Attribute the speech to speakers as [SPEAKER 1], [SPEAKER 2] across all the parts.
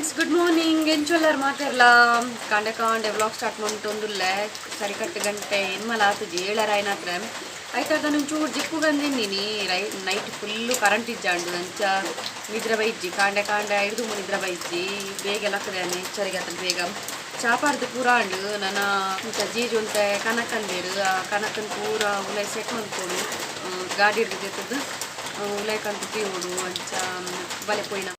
[SPEAKER 1] Friends, good morning. ಎಂಚೊಲ್ಲರ್ ಮಾತೆರ್ಲಾ? ಕಾಂಡೆ ಕಾಂಡೆ ವ್ಲಾಗ್ ಸ್ಟಾರ್ಟ್ ಮಂತೊಂದುಲ್ಲೆ. ಸರಿಕಟ್ಟು ಗಂಟೆ ಎನ್ಮಲ ಆತುಜಿ, ಏಳರ ಆಯ್ನಾತ್ರ. ಐತಾದ ಒಂಚೂರು ಜಿಪ್ಪುಗಂದಿನಿ. ನೈಟ್ ಫುಲ್ಲು ಕರೆಂಟ್ ಇಜ್ಜಾಂಡು, ಅಂಚ ನಿದ್ರೆ ಬೈಜ್ಜಿ. ಕಾಂಡೆ ಕಾಂಡೆ ಐದು ನಿದ್ರೆ ಬೈಜ್ಜಿ. ಬೇಗ ಲಕ್ಕದೆ, ಎಚ್ಚರಿಗೆ ಆತನ. ಬೇಗ ಚಾಪಾರ್ದು ಪೂರ ಆಂಡು. ನನ್ನ ಇಂಚ ಜೀಜು ಒಂತೆ ಕನಕಂದೇರು, ಆ ಕನಕನ್ ಪೂರ ಉಲೈ ಸೆಟ್ ಮಲ್ಪೊಡು. ಗಾಡಿ ಹಿಡ್ದು ಉಲೈ ಕಂತು ತೀವೊಡು. ಅಂಚ ಬಲೆ ಪೋಯಿನ.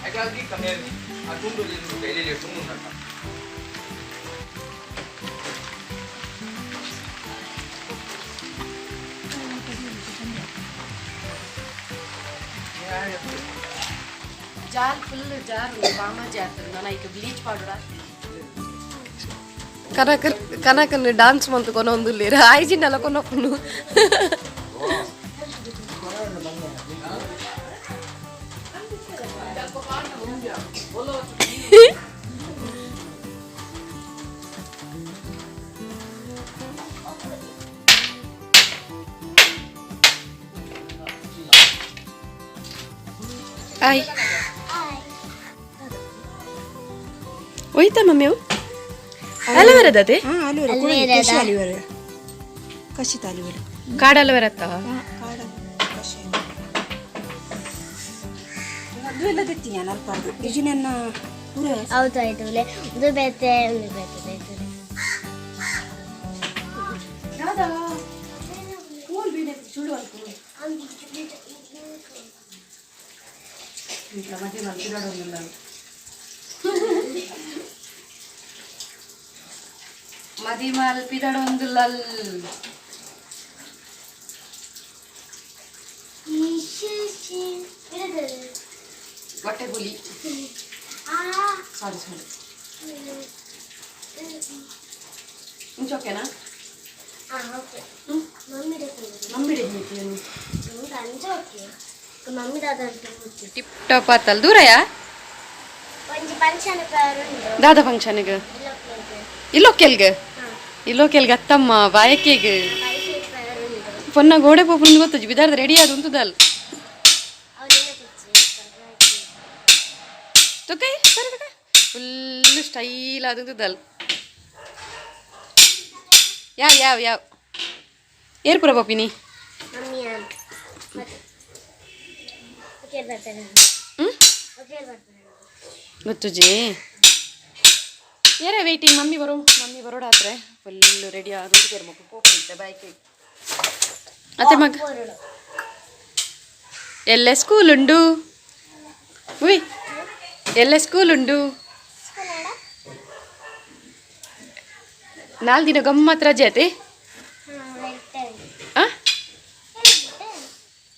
[SPEAKER 2] ಹಾಗಾಗಿ ಕಮ್ಮಿ ಆ ತುಂಡು ಎಲ್ಲಿ ತುಂಡು ಉಂಟು.
[SPEAKER 1] ಜಾರ್ ಫುಲ್ ಜಾರ್ ಬಾಮಾಜಿ ಆಗ್ತದೆ. ನಾನು ಐಕ್ ಬ್ಲೀಚ್ ಪೌಡರ್. ಕನಕ ಕನಕನ್ ಡಾನ್ಸ್ ಮಂತು ಕೊನೊಂದುಲ್ಲೇರು. ಆಯ್ಜಿಂಡಲ ಕೊನೊಪ್ಪುನು. ಆಯ್ ಹೋಯ್ತಾ ಮಮ್ಮಿ? ಅವು ಅಲೋವೆರಾದತೆ.
[SPEAKER 3] ಹಾಂ, ಅಲುವೆರ, ಕೃಷಿ ಅಲಿವೆರ, ಕಶಿತ ಅಲಿವೆರ.
[SPEAKER 1] ಕಾಡು ಅಲೋವೆರತ್ತ?
[SPEAKER 3] ಕಾಡ ಕಷಿ ಅದು ಎಲ್ಲ ತೆತ್ತಿ ನಾನು ಅಲ್ಪ ಇಜಿನೆನ್ನ ಪೂರ.
[SPEAKER 4] ಹೌದಾಯ್ತು, ಒಂದು ಬೇತೆ ಒಂದು ಬೇತೆ ಬೇತೆ.
[SPEAKER 1] ಮದಿಮಾಲ್ ಪಿದಡೊಂದುಲ್ಲಲ್. ಹೊಟ್ಟೆ ಹುಲಿ. ಸಾರಿ ಸಾರಿ. ಇಂಚ ಓಕೆನಾ?
[SPEAKER 4] ಮಮ್ಮಿ.
[SPEAKER 1] ಮಮ್ಮಿ.
[SPEAKER 4] ಅಂಚ ಓಕೆ ಮಮ್ಮಿ ದಾದ.
[SPEAKER 1] ಟಿಪ್ ಟಾಪ್ ಆತಲ್ ದೂರಯಾ.
[SPEAKER 4] ಒಂಜಿ ಫಂಕ್ಷನ್ ಉಂಟು.
[SPEAKER 1] ದಾದ ಫಂಕ್ಷನ್ಗೆ? ಇಲ್ಲೊಕ್ಕೆಲ್ಗೆ ಇಲ್ಲೊಕ್ಕೆಲ್ಗೆ ಅತ್ತಮ್ಮ ಬಾಯಕೆಗೆ. ಪೊನ್ನ ಗೋಡೆ ಪೋಪುನ ಗೊತ್ತುಜಿ. ಬಿದಾರ್ದ ರೆಡಿ ಆದ್ ಉಂತುದಲ್. ತುಕೈ ಸರಿ ತುಕೈ, ಫುಲ್ ಸ್ಟೈಲ್ ಆದ್ ಉಂತುದಲ್. ಯಾವ ಯಾವ ಯಾವ ಏರ್ಪುರ ಪೋಪಿನಿ?
[SPEAKER 4] ಮಮ್ಮಿ ಓಕೆ ಬರ್ತಾರೆ.
[SPEAKER 1] ಹ್ಮ್.
[SPEAKER 4] ಓಕೆ ಬರ್ತಾರೆ.
[SPEAKER 1] ಗೊತ್ತುಜಿ. ಏರೇ ವೆಯ್ಟಿಂಗ್? ಮಮ್ಮಿ ಬರೋ, ಮಮ್ಮಿ ಬರೋಡಾತ್ರೆ. ಫುಲ್ ರೆಡಿ ಆದ ಮಗು ಪೋಪುಂತೆ ಬೈಕ್ ಅತ್ತೆ ಮಗ. ಎಲ್ಲೆ ಸ್ಕೂಲ್ ಉಂಡು? ಉಯ್, ಎಲ್ಲೆ ಸ್ಕೂಲ್ ಉಂಡು? ನಾಲ್ ದಿನ ಗಮ್ಮತ್ ರಜೆ ಆತೆ. ಆ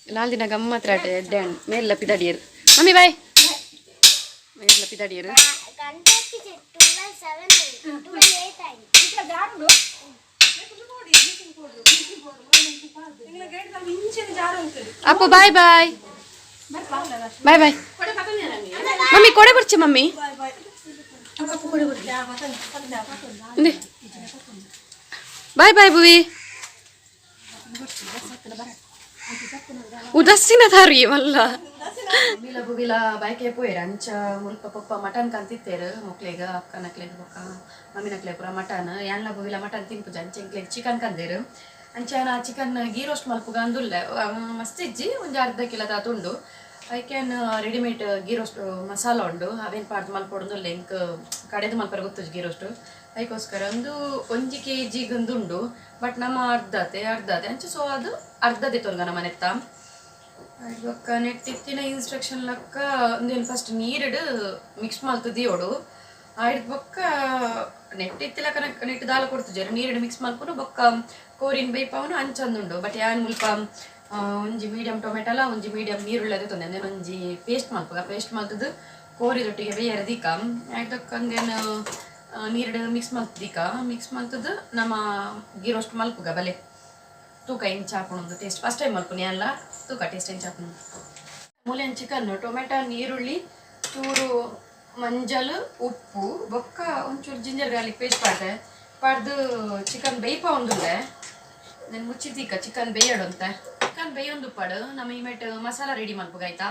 [SPEAKER 1] ನಾಲ್ ದಿನ ಗಮ್ಮತ್ ರಜೆ. ಎಡ್ಡೆ ಮೇಲ್ಲ ಪಿದಡಿಯರು. Mummy boy, ಮೇಲ್ಲ ಪಿದಡಿಯರು.
[SPEAKER 4] ಗಂಟೆ 12 7, 12 8 ಆಯ್ತು.
[SPEAKER 1] ಅಪ್ಪು, bye bye bye bye. Mummy ಕೊಡೆ ಬರ್ಚಿ ಮಮ್ಮಿ. ಬಾಯ್ ಬಾಯ್ ಬುವಿ. ಉದಾಸೀನ ದಾರಿ ಮಲ್ಲ ಬುವಿಲ ಬೈಕೆ ಪೋಯೆರ್. ಅಂಚ ಮುಲ್ಪ ಪೊಪ್ಪ ಮಟನ್ ಕಂತಿತ್ತೇರು ಮೊಕ್ಲೆಗ್, ಅಕ್ಕನಕ್ಲೆಗ್ ಬೊಕ್ಕ ಮಮ್ಮಿನಕ್ಲೆ ಪೂರ ಮಟನ್. ಯಾನ್ಲ ಬುವಿಲ ಮಟನ್ ತಿನ್ಪುಜ. ಅಂಚ ಎಂಕ್ಲೆಗ್ ಚಿಕನ್ ಕಂದೇರು. ಅಂಚ ಚಿಕನ್ ಗೀ ರೋಸ್ಟ್ ಮಲ್ಪುಗ ಅಂದುಲ್ಲೆ. ಮಸ್ತ್ ಇಜ್ಜಿ, ಒಂಜಿ ಅರ್ಧ ಕಿಲೋ ದಾತ್ ಉಂಡು. ಐಕೆನ್ ರೆಡಿಮೇಡ್ ಗೀ ರೋಸ್ಟ್ ಮಸಾಲ ಉಂಡು, ಅವೇನ್ ಪಾಡ್ದು ಮಲ್ಪೊಡುಂದುಲ್ಲೆ. ಎಂಕ್ ಕಡೆದು ಮಲ್ಪರೆ ಗೊತ್ತುಜಿ ಗೀ ರೋಸ್ಟ್. ಐಕೋಸ್ಕರ ಒಂದು ಒಂಜಿ ಕೆ ಜಿಗೊಂದು ಉಂಡು. ಬಟ್ ನಮ್ಮ ಅರ್ಧತೆ ಅರ್ಧತೆ ಅಂಚ, ಸೊ ಅದು ಅರ್ಧದೆ ತೊಂಗ ನಮ್ಮ ನೆತ್ತ. ಬೊಕ್ಕ ನೆಟ್ಟಿತ್ತಿನ ಇನ್ಸ್ಟ್ರಕ್ಷನ್ ಲಕ್ಕ ಒಂದೇನು ಫಸ್ಟ್ ನೀರಿಡು ಮಿಕ್ಸ್ ಮಲ್ತು ದಿಯೋಡು. ಆಯ್ತು, ಬೊಕ್ಕ ನೆಟ್ಟಿತ್ತಿಲಕ್ಕ ನೆಟ್ ದಾಲ ಕೊಡ್ತುಜೆರ್. ನೀರಿಡು ಮಿಕ್ಸ್ ಮಲ್ಪುನು, ಬೊಕ್ಕ ಕೋರಿನ್ ಬೇಯ್ಪಾವನು ಅಂಚಂದುಂಡು. ಬಟ್ ಯಾನ್ ಮುಲ್ಪ ಒಂಜಿ ಮೀಡಿಯಂ ಟೊಮೆಟೊಲ ಒಂಜಿ ಮೀಡಿಯಂ ನೀರುಳ್ಳದೆ ತೊಂದೆ. ಅಂದೇನು ಒಂಜಿ ಪೇಸ್ಟ್ ಮಲ್ಪುಗ. ಪೇಸ್ಟ್ ಮಲ್ತದ್ದು ಕೋರಿದೊಟ್ಟಿಗೆ ಬೇಯರ ದೀಕ. ಆಯ್ತಕ್ಕ ಅಂದೇನು ನೀರಿಡು ಮಿಕ್ಸ್ ಮಲ್ತದೀಕ. ಮಿಕ್ಸ್ ಮಲ್ತದ್ದು ನಮ್ಮ ಗೀ ರೋಸ್ಟ್ ಮಲ್ಪುಗ. ಬಲೆ ತೂಕ ಇಂಚ ಹಾಪುಣೊಂದು ಟೇಸ್ಟ್. ಫಸ್ಟ್ ಟೈಮ್ ಮಲ್ಪುನಿ ಅಲ್ಲ, ತೂಕ ಟೇಸ್ಟ್ ಇಂಚ ಹಾಪುನು. ಮೂಲೆನ್ ಚಿಕನ್, ಟೊಮೆಟೊ, ನೀರುಳ್ಳಿ, ಚೂರು ಮಂಜಲ್, ಉಪ್ಪು, ಬೊಕ್ಕ ಒಂಚೂರು ಜಿಂಜರ್ ಗಾರ್ಲಿಕ್ ಪೇಸ್ಟ್ ಪಾಡ್ದೆ. ಪಾಡ್ದು ಚಿಕನ್ ಬೇಯ್ಪ ಒಂದುಲ್ಲೆ ನಾನು ಮುಚ್ಚಿದ್ದೀಕ ಚಿಕನ್ ಬೇಯಡು ಅಂತ. ಚಿಕನ್ ಬೇಯೊಂದು ಪಾಡು ನಮ್ಮ ಈ ಮೇಟ್ ಮಸಾಲ ರೆಡಿ ಮಲ್ಪುಗಾಯ್ತಾ.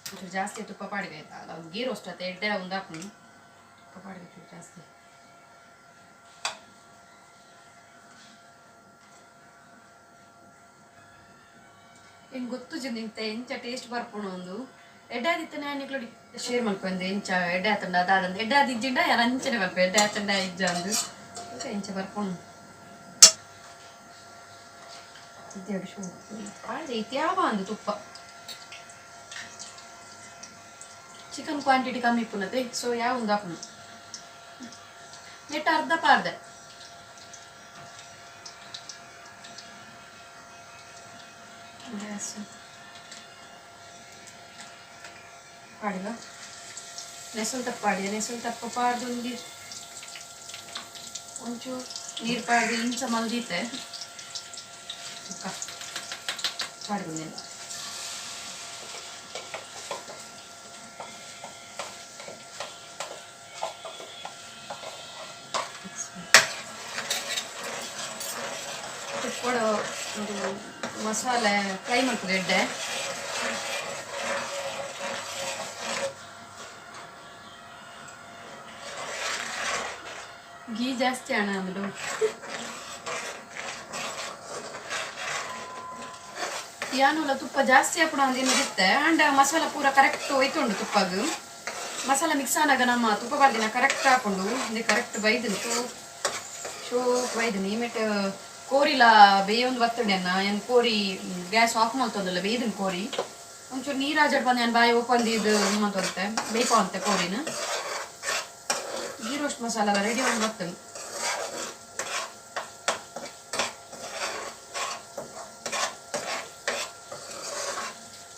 [SPEAKER 1] ಒಂಚೂರು ಜಾಸ್ತಿ ತುಪ್ಪ ಪಾಡಿಗೆ ಆಯ್ತಾ. ಅಲ್ಲ, ಒಂದು ಗೀ ರೋಸ್ಟ್ ಆಯ್ತಾ, ಎಡ್ಡೆ ಒಂದು ಹಾಕು ತುಪ್ಪ ಪಾಡಿಗೆ ಚೂರು ಜಾಸ್ತಿ. ಏನು ಗೊತ್ತು ನಿಂತೆ ಎಂಚ ಟೇಸ್ಟ್ ಬರ್ಪುಣ ಒಂದು ಎಡ್ಡೆ ಆದಿತ್ತನೆ ನಿಕ್ಲೋಡಿ ಶೇರ್ ಮಲ್ಪಂದು ಎಂಚ ಎಡ್ಡೆ ಆತಂಡ ಅದಾದಂದು ಎಡ್ಡೆ ಆದಿಜ್ಜಿಂಡ ಯಾರು ಅಂಚನೆ ಬರ್ಪ ಎಡ್ಡೆ ಆತಂಡ ಇಜ್ಜ ಅಂದು ಎಂಚ ಬರ್ಪುಣ ಇದ್ದೇಡು ಶೂ ಪಾಡ್ದೆ ಇತ್ಯಾವ ಅಂದು ತುಪ್ಪ. ಚಿಕನ್ ಕ್ವಾಂಟಿಟಿ ಕಮ್ಮಿ ಇಪ್ಪುನತೆ, ಸೊ ಯಾವ ಒಂದು ಹಾಕುನು ನೆಟ್ ಅರ್ಧ ಪಾರ್ದೆ. ಗ್ಯಾಸ್ ಪಾಡಿಗ ನೆಸಲ್ ತಪ್ಪ ಪಾಡಿದೆ. ನೆಸಲ್ ತಪ್ಪ ಪಾಡ್ದು ಒಂಜಿ ಒಂಚೂರು ನೀರು ಪಾಡ್ದು ಇಂಚ ಮಲ್ದೀತೆ ಪಾಡ್ದು. ತುಪ್ಪಡು ಒಂದು ಮಸಾಲೆ ಫ್ರೈ ಮಾಡ್ತದೆ ಎಡ್ಡೆ. ಗೀ ಜಾಸ್ತಿ ಅಣ್ಣ ಅಂದ್ರು ಯಾನುಲ ತುಪ್ಪ ಜಾಸ್ತಿ ಹಾಕೋಣ ಅಂದೇನಿರುತ್ತೆ. ಅಂಡ್ ಮಸಾಲ ಪೂರ ಕರೆಕ್ಟ್ ಹೋಯ್ತುಂಡು ತುಪ್ಪಗ್. ಮಸಾಲ ಮಿಕ್ಸ್ ಆನಾಗ ನಮ್ಮ ತುಪ್ಪ ಬಾರ್ದಿನ ಕರೆಕ್ಟ್ ಹಾಕೊಂಡು ಇಂದೆ ಕರೆಕ್ಟ್ ಬೈದನು ಶೋ ಶೋ ಬೈದನು. ಈಮೆಟ್ ಕೋರಿಲ ಬೇಯೊಂದು ಬತ್ತುಂಡೆ ಅನ್ನ ಏನ್ ಕೋರಿ ಗ್ಯಾಸ್ ಆಫ್ ಮಲ್ತೊಂದಲ್ಲ ಬೇಯ್ದನ್ ಕೋರಿ. ಒಂಚೂರು ನೀರು ಆಜಡ್ ಬಂದು ನಾನು ಬಾಯಿ ಓಪನ್ ಇದು ಮಂತಂತೆ ಬೇಯ್ಪ ಅಂತೆ ಕೋರಿನ. ಗೀ ರೋಸ್ಟ್ ಮಸಾಲ ರೆಡಿ ಒಂದು ಬರ್ತದೆ.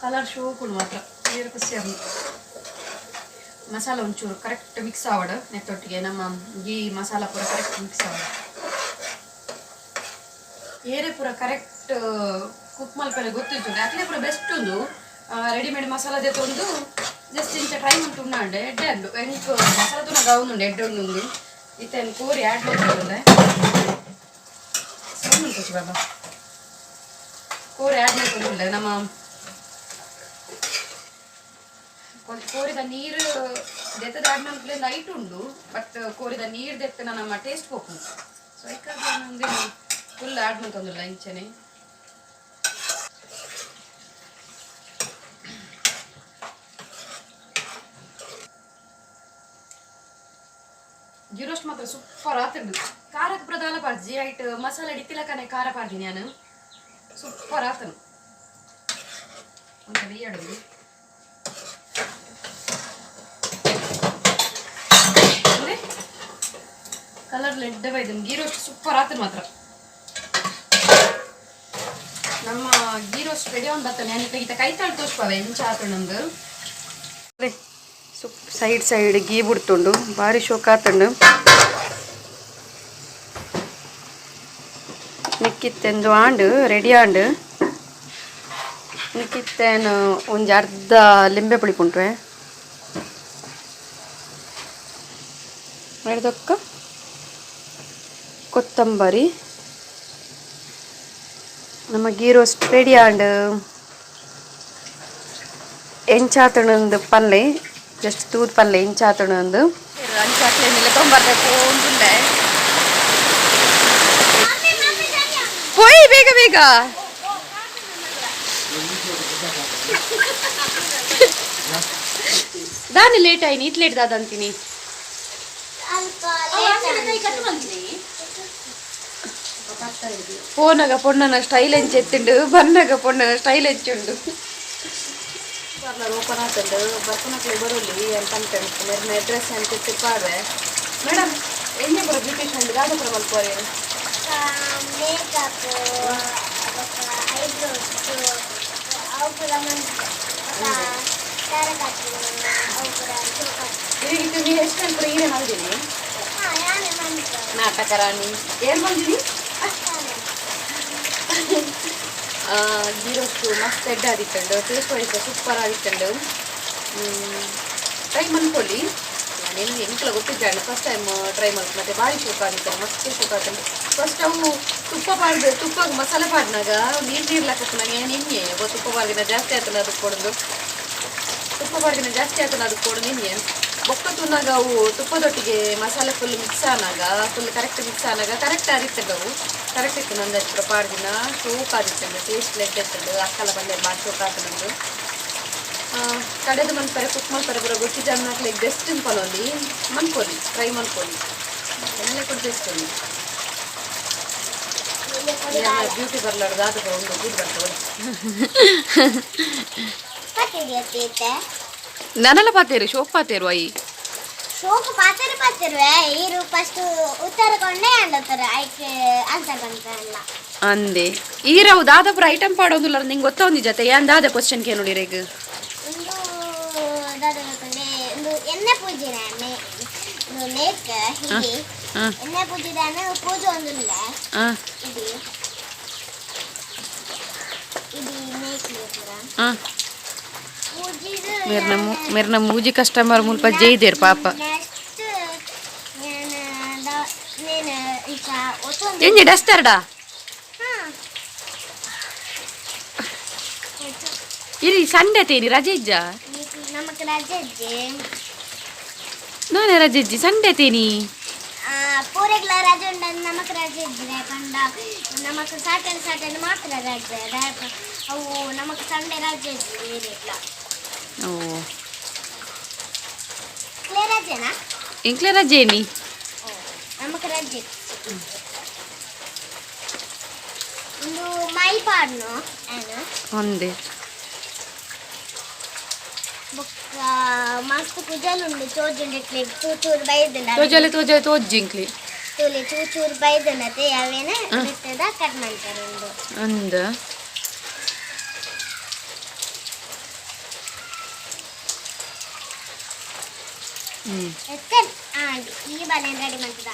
[SPEAKER 1] ಕಲರ್ ಶೋಕುಂಡು ಮಾತ್ರ ಬೇರೆ ಖುಷಿ ಆಗಿ. ಮಸಾಲ ಒಂಚೂರು ಕರೆಕ್ಟ್ ಮಿಕ್ಸ್ ಆವಡು ನೆತ್ತೊಟ್ಟಿಗೆ ನಮ್ಮ ಗೀ ಮಸಾಲ ಪೂರ ಕರೆಕ್ಟ್ ಮಿಕ್ಸ್ ಆವಡು. ಏರೆ ಪೂರ ಕರೆಕ್ಟ್ ಕುಕ್ ಮಲ್ಪೆರೆ ಗೊತ್ತಿತ್ತು ಅಕ್ಲೆ ಪೂರ ಬೆಸ್ಟ್ ಉಂದು. ರೆಡಿಮೇಡ್ ಮಸಾಲ ಜೊತೆ ಜಸ್ಟ್ ಇಂಚ ಟ್ರೈ ಮಂತು ಉಣ್ಣಾಂಡೆ ಎಡ್ಡೆ ಅಂಡು ಎಂಕ್ ಮಸಾಲ ತುನಗ ಉಂಡು ಎಡ್ಡೆ ಉಂಡು. ಇತ್ತೆ ಕೋರಿ ಆ್ಯಡ್ ಮಾಡ್ತದೆ ಸೌಂಡ್ ಬಾಬಾ. ಕೋರಿ ಆ್ಯಡ್ ಮಾಡ್ಕೊಂಡುಂಡೆ ನಮ್ಮ ಕೋರಿದ ನೀರು ದೆತ್ತದ ಆ್ಯಡ್ ಮಲ್ಪಲೆ ಲೈಟ್ ಉಂಡು, ಬಟ್ ಕೋರಿದ ನೀರು ದೆತ್ತನ ನಮ್ಮ ಟೇಸ್ಟ್ ಪೋಪುಂಡು. ಸೊ ಐಕಾದ್ ಒಂದಿನ ಫುಲ್ ಆ್ಯಡ್ ಮಂತೊಂದುಲ್ಲ ಇಂಚನೆ. ಗೀ ರೋಸ್ಟ್ ಮಾತ್ರ ಸೂಪರ್ ಆತುಂಡು. ಖಾರಕ್ಕೆ ಪ್ರಧಾನ ಪಾಡ್ಜಿ ಐಟ್ ಮಸಾಲೆ ಇತ್ತಿಲಕನೆ ಖಾರ ಪಾಡ್ದಿನಿ ನಾನು. ಸೂಪರ್ ಆತನು ಅಂತ ಬೇಯಡು. ಕಲರ್ ಲೆಡ್ಡ ಬೈದನ್ ಗೀ ರೋಸ್ಟ್ ಸೂಪರ್ ಆತನು ಮಾತ್ರ. ನಮ್ಮ ಗೀ ರೋಸ್ಟ್ ರೆಡಿ ಆನ್ ಬರ್ತಾನೆ. ನಾನು ಈತ ಕೈತಾಳ್ ತೋಚ್ಪವೆ ಎಂಚ ಆತುಂಡು. ಸೈಡ್ ಸೈಡ್ ಗೀ ಬುಡ್ತುಂಡು ಬಾರಿ ಶೋಕ್ ಆತುಂಡು. ನಿಕ್ಕಿತ್ತೆಂದು ಆಂಡ್ ರೆಡಿ ಆಂಡ್. ನಿಕ್ಕಿತ್ತೇನು ಒಂಜಿ ಅರ್ಧ ಲಿಂಬೆ ಪುಳಿ ಪುಂಟುವೆ ದೊಕ್ಕ ಕೊತ್ತಂಬರಿ. ನಮ್ಮ ಗೀ ರೋಸ್ಟ್ ರೆಡಿ ಆಂಡ್. ಎಂಚಾತುಂಡು ಪಲ್ಲೆ ಜಸ್ಟ್ ತೂದ್ ಪಲ್ಲೆ ಎಂಚಾತುಂಡು. ಅಂಚಾಕ್ಲೆ ತೊಂಬರ್ಬೇಕು ಒಂದುಂಡೆ ಪೋಯ್ ಬೇಗ ಬೇಗ. ದಾನಿ ಲೇಟ್ ಆಯ್ನಿ ಇತ್ ಲೇಟ್ ದಾದಂತೀನಿ. ಪೋನಗ ಪೊಣ್ಣನ ಸ್ಟೈಲ್ ಎಂಚೆತ್ತುಂಡು ಬನ್ನಗ ಪೊಣ್ಣನ ಸ್ಟೈಲ್ ಎಂಚುಂಡು. ಪಾರ್ಲರ್ ಓಪನ್ ಆತುಂಡು ಬರ್ಪುನಕ್ಲೆ ಬರೋಲಿ ಅಂತ ಅಂತೆ ಮೆರ್ನ ಅಡ್ರೆಸ್ ಅಂತ ತಿಪ್ಪಾವೆ. ಮೇಡಮ್ ಎಣ್ಣೆ ಪೂರ ಬ್ಯೂಟಿಷಿಯನ್ ದಾದ ಪೂರ ಮಲ್ಪುವರೆ?
[SPEAKER 4] ಮೇಕಪ್ ಬೊಕ್ಕ ಐಬ್ರೋಸ್ ಅವು ಪೂರ ಮನ್ಪುವೆ ಬೊಕ್ಕ ತಾರಕಾಪುನ ಅವು ಪೂರ ಚೋಕ.
[SPEAKER 1] ಈಗ ನೀವು ಎಷ್ಟು ಪೂರ ಈರೆ ಮಲ್ದಿನಿ?
[SPEAKER 4] ಹಾಂ, ಯಾನೆ ಮನ್ಪುವೆ.
[SPEAKER 1] ನಾಟಕ ರಾಣಿ ಏರ್ ಮಲ್ದಿನಿ. ಗೀ ರೋಸ್ಟು ಮಸ್ತ್ ಎಡ್ಡೆ ಆದಿತ್ತುಂಡು. ಟೇಸ್ಟ್ ವೈಸ್ ಸೂಪರ್ ಆದಿತ್ತುಂಡು. ಟ್ರೈ ಮನ್ಕೊಳ್ಳಿ. ನಿನ್ಗೆ ಎಂಕಲ ಗೊತ್ತಿದ್ದಾಳೆ. ಫಸ್ಟ್ ಟೈಮ್ ಟ್ರೈ ಮಲ್ಪು. ಮತ್ತೆ ಭಾರಿ ಶೋಕ ಆಗಿತ್ತು, ಮಸ್ತ್ ಶೋಕ ಆಗ್ತದೆ. ಫಸ್ಟ್ ಅವು ತುಪ್ಪ ಪಾಡ್ದು, ತುಪ್ಪ ಮಸಾಲೆ ಪಾಡ್ನಾಗ ನೀರು ನೀರು ಹಾಕಕ್ಕೆ ಏನು ಇನ್ನೆ ತುಪ್ಪ ಪಾಡ್ದಿನ ಜಾಸ್ತಿ ಆಯ್ತಲ್ಲ ಅದಕ್ಕೆ ಕೊಡೋದು. ತುಪ್ಪ ಪಾಡ್ದಿನ ಜಾಸ್ತಿ ಆಯ್ತಲ್ಲ ಅದಕ್ಕೆ ಕೊಡು ನಿನ್ನೆ. ಬೊಕ್ಕ ತುನ್ನಾಗ ಅವು ತುಪ್ಪದೊಟ್ಟಿಗೆ ಮಸಾಲೆ ಫುಲ್ ಮಿಕ್ಸ್ ಆನಾಗ, ಫುಲ್ ಕರೆಕ್ಟ್ ಮಿಕ್ಸ್ ಆನಾಗ ಕರೆಕ್ಟ್ ಆದಿತ್ತಂಗ. ಅವು ಕರೆಕ್ಟ್ ಇತ್ತು. ನಂದು ಹತ್ರ ಪಾಡ್ದಿನ ಶೋಕ್ ಆದಿತ್ತಂಗ, ಟೇಸ್ಟ್ ಲೆಡ್ ಇತ್ತಂಡು. ಅಕ್ಕಲ ಬಂದೆ ಭಾಳ ಶೋಕ್ ಆತ ನಂದು. ಕಡೆದು ಮನ್ಪರೆ, ಕುಕ್ ಮನ್ಪರೆ ಬರೋ ಗೊತ್ತಿದ್ದ ಬೆಸ್ಟ್ ಪಲೊಂದು ಮನ್ಕೊಲಿ, ಟ್ರೈ ಮನ್ಕೊಲಿ. ಎಣ್ಣೆ ಕೂಡ ಬೆಸ್ಟ್ ಒಂದು ಬ್ಯೂಟಿ ಪಾರ್ಲರ್ ದಾದ ಒಂದು ಗುಡ್ ಬರ್ತದೆ. ನಾನೆಲ್ಲ ಪಾತೇರು, ಶೋಕ್ ಪಾತೇರು I.
[SPEAKER 4] ಶೋಕ್ ಪಾತೆರು ಪಾತೆರುವೆ. ಈರು ಫಸ್ಟ್ ಉತ್ತರ ಕೊಂಡೆ ಅಂಡತ್ತರ ಐಕ್ ಆನ್ಸರ್ ಬಂತಲ್ಲ.
[SPEAKER 1] ಅಂದೆ ಈರವು ದಾದಪುರ ಐಟಮ್ ಪಾಡೋದಿಲ್ಲ. ನಿಂಗೆ ಗೊತ್ತ ಒಂದು ಜೊತೆ ಏನ್ ದಾದ ಕ್ವಶನ್ ಕೇ ನೋಡಿ ರೇಗ್.
[SPEAKER 4] ಒಂದು ದಾದ ಗೊತ್ತುಂಡೆ? ಒಂದು ಎಣ್ಣೆ ಪೂಜಿನ ಒಂದು ಮೇಕ್ ಹೀಗೆ ಎಣ್ಣೆ ಪೂಜಿದಾನ ಪೂಜೆ ಒಂದುಲ್ಲ. ಇದು ಇದು ಮೇಕ್ ಪೂರ ಪೂಜಿದು.
[SPEAKER 1] ಮೇರ್ನ ಮೇರ್ನ ಮೂಜಿ ಕಸ್ಟಮರ್ ಮುಲ್ಪ ಜೈದೇರ್ ಪಾಪ.
[SPEAKER 4] ನೆಕ್ಸ್ಟ್ నేను ಇಂಚ ಒತ್ತೊಂದು.
[SPEAKER 1] ಎಂಜಿ ಡಸ್ಟರ್ಡಾ?
[SPEAKER 4] ಹಾ.
[SPEAKER 1] ಇರಿ, ಸಂಡೆ ತೇನಿ ರಜೆ ಇಜ್ಜಾ?
[SPEAKER 4] ನಮಕ್ ರಜೆ ಇಜ್ಜಿ.
[SPEAKER 1] ನಾನೇ ರಜೆ ಇಜ್ಜಿ, ಸಂಡೆ ತೇನಿ.
[SPEAKER 4] ಪೂರೆಗ್ಲ ರಜೆ ಉಂಡ, ನಮಕ್ ರಜೆ ಇಜ್ಜಿ. ಪಂಡ ನಮಕ್ ಸಾಟರ್ಡೆ ಸಾಟರ್ಡೆ ಮಾತ್ರ ರಜೆ. ಅವು ನಮಕ್ ಸಂಡೆ ರಜೆ ಇಜ್ಜಿ ಏರಿಗ್ಲ.
[SPEAKER 1] ಓ.
[SPEAKER 4] ಕ್ಲೇ ರಜೆನಾ?
[SPEAKER 1] ಎಂಕ್ಲೆ ರಜೆ ನೀ.
[SPEAKER 4] ಓ, ನಮಕ್ ರಜೆ. ಒಂದು ಮೈ ಪಾಡ್ನು ಏನು.
[SPEAKER 1] ಒಂದೇ.
[SPEAKER 4] ಬೊಕ್ಕ ಮಸ್ತ್ ಕುಜಲ್ ಉಂಡು, ಚೋಜುಂಡು ಇಟ್ಲಿ ಚೂರು ಚೂರು ಬೈದುಂಡು.
[SPEAKER 1] ತೋಜಲೆ ತೋಜಲೆ ತೋಜ್ಜಿ ಇಂಕ್ಲಿ.
[SPEAKER 4] ತೂಲಿ, ಚೂರು ಚೂರು ಬೈದುಂಡತೆ, ಅವೇನ ಬಿಟ್ಟದ ಕಟ್ ಮಾಡ್ತಾರೆ ಉಂಡು.
[SPEAKER 1] ಅಂದ
[SPEAKER 4] ಎತ್ತೆ ಈ ಬಾಳೆಹಣ್ಣು ರೆಡಿ ಮಾಡ್ತದ.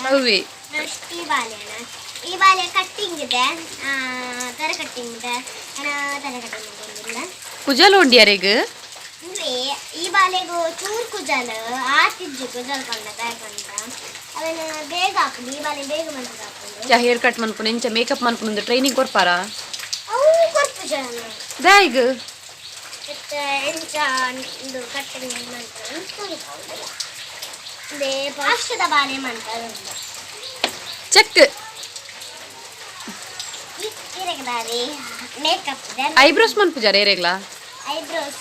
[SPEAKER 1] ಅವೇ.
[SPEAKER 4] ನೆಕ್ಸ್ಟ್ ಈ ಬಾಳೆಹಣ್ಣು, ಈ ಬಾಳೆ ಕಟ್ಟಿಂಗ್ ಇದೆ, ತರ ಕಟ್ಟಿಂಗ್ ಇದೆ, ತರ ಕಟ್ಟಿಂಗ್ ಉಂಡಿಲ್ಲ.
[SPEAKER 1] ಕುಜಲ್ ಉಂಡಿಯಾರೆಗ್?
[SPEAKER 4] ಅಂದ್ರೆ ಈ ಬಾಳೆಗೂ ಚೂರು ಕುಜಲ್ ಆತಿಜ್ಜು. ಕುಜಲ್ ಕೊಂಡ ತಗೊಂಡ ಅವನ್ನ ಬೇಗ ಹಾಕುದು. ಈ ಬಾಳೆ ಬೇಗ ಬಂತದ ಹಾಕುದು.
[SPEAKER 1] ಹೇರ್ ಕಟ್ ಮನ್ಪುನ, ಇಂಚ ಮೇಕಪ್ ಮನ್ಪುನ ಟ್ರೈನಿಂಗ್ ಕೊಡ್ಪಾರಾ?
[SPEAKER 4] ಅವು ಕೊರ್ಪು ಜನ.
[SPEAKER 1] ದಾಯಿಗ್?
[SPEAKER 4] ಮತ್ತೆ ಎಂಚ ಇದು ಕಟ್ಟಿಂಗ್ ಮಾಡ್ತಾರೆ. ಅದೇ ಫಸ್ಟ್ದ ಬಾಳೆ ಮಾಡ್ತಾರೆ ಉಂಟು.
[SPEAKER 1] ಚೆಕ್.
[SPEAKER 4] ಇರಗದಾರಿ ಮೇಕಪ್ ಇದೆ.
[SPEAKER 1] ಐಬ್ರೋಸ್ ಮನ್ಪುಜಾರ ಏರೆಗ್ಲಾ?
[SPEAKER 4] ಐಬ್ರೋಸ್,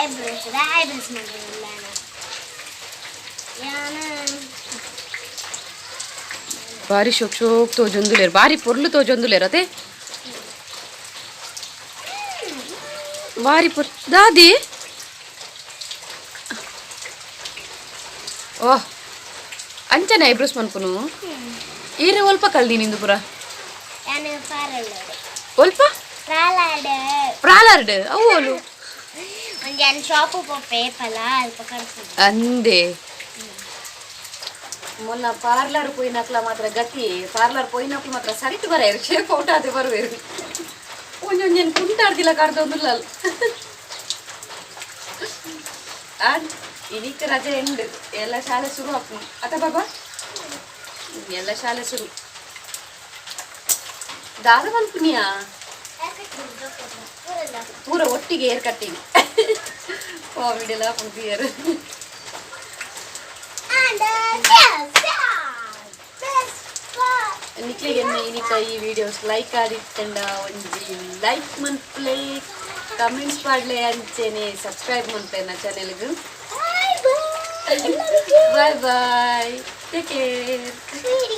[SPEAKER 4] ಐಬ್ರೋಸ್ ಇದೆ. ಐಬ್ರೋಸ್ ಮಾಡಿಲ್ಲ ಯಾನ.
[SPEAKER 1] ಬಾರಿ ಶೋಕ್ ಶೋಕ್ ತೋಜೊಂದುಲೇರು, ಬಾರಿ ಪೊರ್ಲು ತೋಜೊಂದುಲೇರು ಅದೇ. ಬಾರಿ ಪೊರ್ ದಾದಿ. ಓಹ್, ಅಂಚನೆ ಐಬ್ರೋಸ್ ಮನ್ಪುನು? ಈರೆ ಒಲ್ಪ ಕಲ್ದಿ ನಿಂದು ಪುರ?
[SPEAKER 4] ಯಾನ ಪಾರ್ಲರ್.
[SPEAKER 1] ಒಲ್ಪ?
[SPEAKER 4] ಪಾರ್ಲರ್.
[SPEAKER 1] ಪ್ರಾಲರ್ಡ್ ಅವು ಓಲು?
[SPEAKER 4] ಒಂಜಿ ಯಾನ್ ಶಾಪ್ ಪೋಪೆ ಪಲ ಅಲ್ಪ ಕರ್ಪುದು.
[SPEAKER 1] ಅಂದೆ, ಮೊನ್ನ ಪಾರ್ಲರ್ ಪೋಯಿನಕ್ಲ ಮಾತ್ರ ಗತಿ. ಪಾರ್ಲರ್ ಪೋಯಿನಕ್ಲು ಮಾತ್ರ ಸರಿಟ್ ಬರಾಯರು, ಶೇಪ್ ಔಟ್ ಆದೆ ಬರುವೇರು. ಒಂಜೊಂಜೇನು ಕುಂಟಾಡ್ದಿಲ್ಲ ಕಾಡ್ದೊಂದುಲ್ಲ. ಆಂಡ್ ಇನಿಕ್ ರಜೆ ಎಂಡ್, ಎಲ್ಲ ಶಾಲೆ ಶುರು ಆಪು ಅತ ಬಾಬಾ? ಎಲ್ಲ ಶಾಲೆ ಶುರು. ದಾದ ಮನ್ಪುನಿಯಾ? ಪೂರ ಒಟ್ಟಿಗೆ ಹೇರ್ ಕಟ್ಟಿಂಗ್ ಕಾಮಿಡಿ ಎಲ್ಲ ಪುಂಟಿಯರು.
[SPEAKER 4] And yes, yes,
[SPEAKER 1] ನಿಕ್ಲೆಗೆ ಇನಿತ ಈ ವಿಡಿಯೋಸ್ ಲೈಕ್ ಆದಿತ್ತಂಡ ಒಂಜಿ ಲೈಕ್ ಮನ್ಪ್ಲೆ, ಕಮೆಂಟ್ಸ್ ಪಾಡ್ಲೆ, ಅಂಚೆನೆ ಸಬ್ಸ್ಕ್ರೈಬ್ ಮನ್ಪೆ ನನ್ನ ಚಾನೆಲ್ಗ್.
[SPEAKER 4] Bye bye.
[SPEAKER 1] Bye bye, take care.
[SPEAKER 4] Sweetie.